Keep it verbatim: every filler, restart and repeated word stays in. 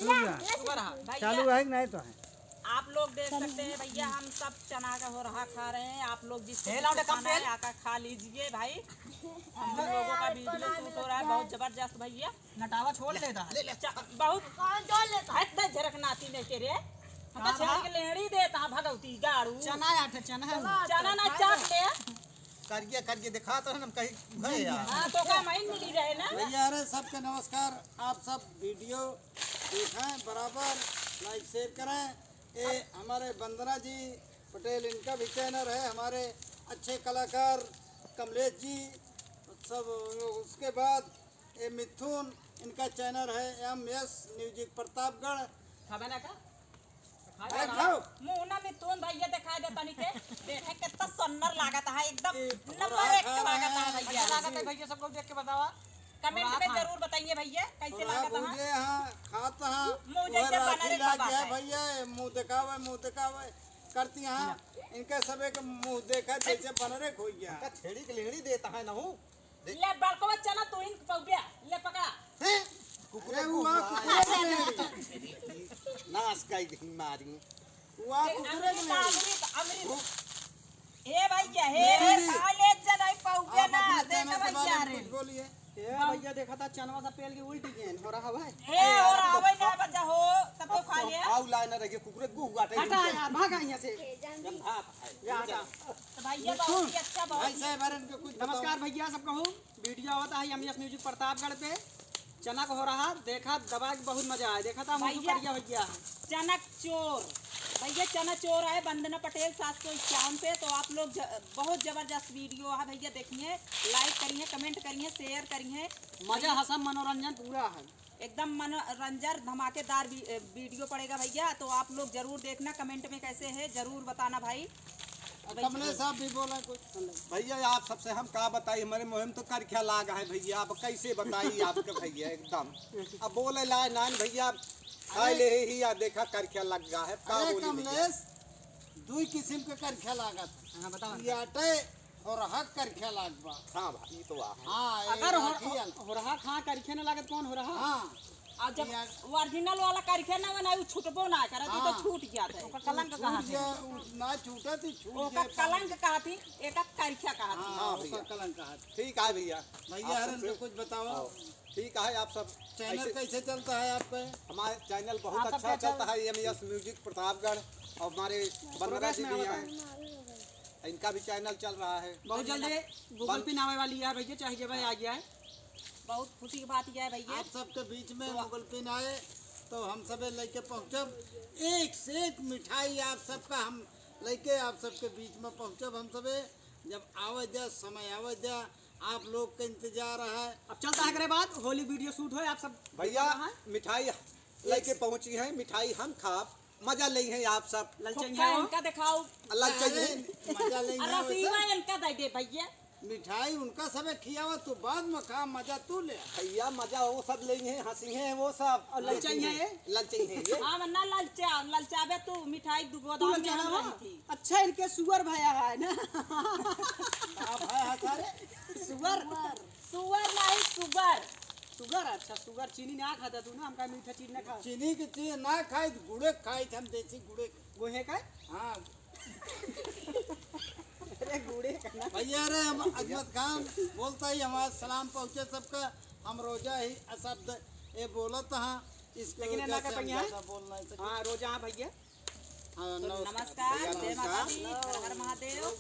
रुक जा। भैया, चालू है कि नहीं तो है? आप लोग देख सकते हैं भैया, हम सब चना का होरहा खा रहे हैं। आप लोग जिसको हे लौंडे, जिसको कम खाना तेल। है, आका खा लीजिए भाई। हम लोगों का वीडियो शूट हो रहा है, बहुत जबरदस्त भैया। नटावा छोड़ लेता है। ले, ले। च-, बहुत हाँ, जोड़ लेता है। हट दे झरक नाती नहीं के रे। हम तो हाँ, छेड़ हाँ। के लेड़ी देता है भगवती गाड़ू। चना आटे, चना है। चना ना चाट ले। करिए, करिए, दिखा तो हम कहीं गए यार। हाँ, तो का माइन मिली रहे ना? भैया, अरे सबके नमस्कार। आप सब वीडियो देखें, बराबर लाइक शेयर करें। ये हमारे वंदना जी पटेल, इनका भी चैनल है, हमारे अच्छे कलाकार कमलेश जी, सब। उसके बाद ये मिथुन, इनका चैनल है एम एस म्यूजिक प्रतापगढ़। खाबे ना का? अरे खाओ। मुंह ना मिथुन भैया दिखाई दे तनी के। देखे कितना सुंदर लागत है, एकदम ए, नंबर एक लागत है भैया। कैसे लागत है भैया, सबको देख के बतावा। कमेंट में जरूर बताइए भैया, कैसे लागत है। भूजे हाँ, खात हाँ, मुंह जैसे बनरे लाग गया है भैया, मुंह दिखावे, मुंह दिखावे करती हाँ। इनका सबे के मुंह देखा जैसे बनरे खोई गया। छेड़ी के लेड़ी देता है ना हूँ। ले बड़कवा चना तू ही पौबिया, ले पकड़ा। हैं? कुकुरे अरे, हुआ, कुकुरे के लेड़ी। नाश कई गई मारी। हुआ, ए, कुकुरे के अमृत, लेड़ी। अमृत, अमृत। ए भैया, हे, दीदी, हे, दीदी। खा ले चना ही पौबिया आप ना, अपने देख चैनल के बारे भैया में रे। कुछ बोलिए। ए भैया, देखा था चनवा सा पेल के उल्टी के हो रहा है। ए, हो रहा है ना, बच्चा हो, सब तो खा ले। आओ लाइन रहिए, कुकुरे गुह गाटे। हटा यार, भागा यहाँ से। जब भाग है, जा, जा। तो भैया, बहुत ही अच्छा, बहुत भाई ही साहब, अरे इनको कुछ बताओ। नमस्कार भैया, सबका हो। वीडियो आवत है एम एस म्यूजिक प्रतापगढ़ पे। चनक हो रहा, देखा दबा के बहुत मजा आए। देखा था हम भैया, करिया भैया। चनक चोर, भैया चनक चोर है, वंदना पटेल सात सौ इक्यावन पे। तो आप लोग ज-, बहुत जबरदस्त वीडियो है भैया, देखिए, लाइक करिए, कमेंट करिए, शेयर करिए। मजा हंसा मनोरंजन पूरा है। एकदम मनोरंजन धमाकेदार वी-, वीडियो पड़ेगा भैया, तो आप लोग जरूर देखना, कमेंट में कैसे है जरूर बताना भाई। कमलेश साहब भी बोला कुछ। भैया, आप सबसे हम का बताई, हमारे मुँह में तो करख्या लाग है भैया, अब कैसे बताई आपके भैया एकदम। अब बोले लाए नान भैया, खाए अरे। ले ही या देखा करख्या लग गया है, का अरे बोली भैया? कमलेश, दुई किस्म के करख्या लागत है। हाँ, बताओ। ई आटे होरहा करख्या लाग बा। हाँ भाई, ई तो आ। हाँ, अगर होरहा खा करख्या ना लागत, कौन होरहा? हाँ। आ जब यार। ओरिजिनल वाला करख्या ना बनाई, उ छूटबो ना करत, उ तो हाँ। छूट जात है। ओकर कलंक छूट कहा थी। गया, उ ना छूटत ही छूट ओकर गया। कलंक कहा थी, एका करख्या कहा थी। हाँ, हाँ ओकर भैया। कलंक कहा थी। ठीक है भैया। भैया आप हरन सबसे को कुछ बताओ। आओ। ठीक है, आप सब चैनल ऐसे कैसे चलता है आपका? हमारा चैनल बहुत आप अच्छा सबका चलता चल- है, एम एस म्यूजिक प्रतापगढ़, और हमारे बंदना प्रोग्रेस जी में भी होता हैं। है। इनका भी चैनल चल रहा है। बहुत जल्दी गूगल बन- पिन आवे वाली है भैया, चाहे जब आ गया है। बहुत खुशी की बात यह है भैया। आप सबके बीच में तो गूगल पिन आए तो हम सबे लेके पहुँचब, एक से एक मिठाई आप सबका हम लेके आप सबके बीच में पहुँचब। हम सबे जब आवे द्या, समय आवे द्या, आप लोग के इंतजार है। अब चलता है करे बात, होली वीडियो शूट होए, आप सब भैया, देखना है। मिठाई लेके पहुँची है, मिठाई हम खाब, मजा लेइहैं आप सब। ललचैया फुक्का हो। इनका दिखाओ। ललचैया। अरे, मजा लेइहैं अरे, वो सब। रसीवा इनका दे दे भैया। मिठाई उनका सबे खियावा, तू बाद में खा, मजा तू ले। भैया, मजा वो सब लेइहैं, हंसिहैं वो सब। और ललचैया है? ललचैया है ये। हाँ, वरना ललचा, ललचावे तू, मिठाई दू तू गोदाम में ललचा हम रहा? रही थी। अच्छा, इनके सुअर भया है ना? का भया है सारे? सुअर। सुअर नहीं, सुगर। सुगर, अच्छा, सुगर चीनी ना खाता तू ना, हमका मीठा चीज ना खा। चीनी के चीज ना खाई, गुड़े खाई, हम देसी गुड़े। वो है का? हाँ। अरे गुड़े का ना। भैया, अरे हम अजमत खान बोलता ही, हमारा सलाम पहुँचे सबका। हम रोजा ही अशब्द ये बोलत हाँ, इसके लेकिन वजह ना से हम कहिए। ज्यादा बोल नहीं सके। हाँ, रोजा हाँ भैया। हाँ, तो नमस्कार। नमस्कार, भैया, जय माता नमस्कार। दी, हर हर महादेव।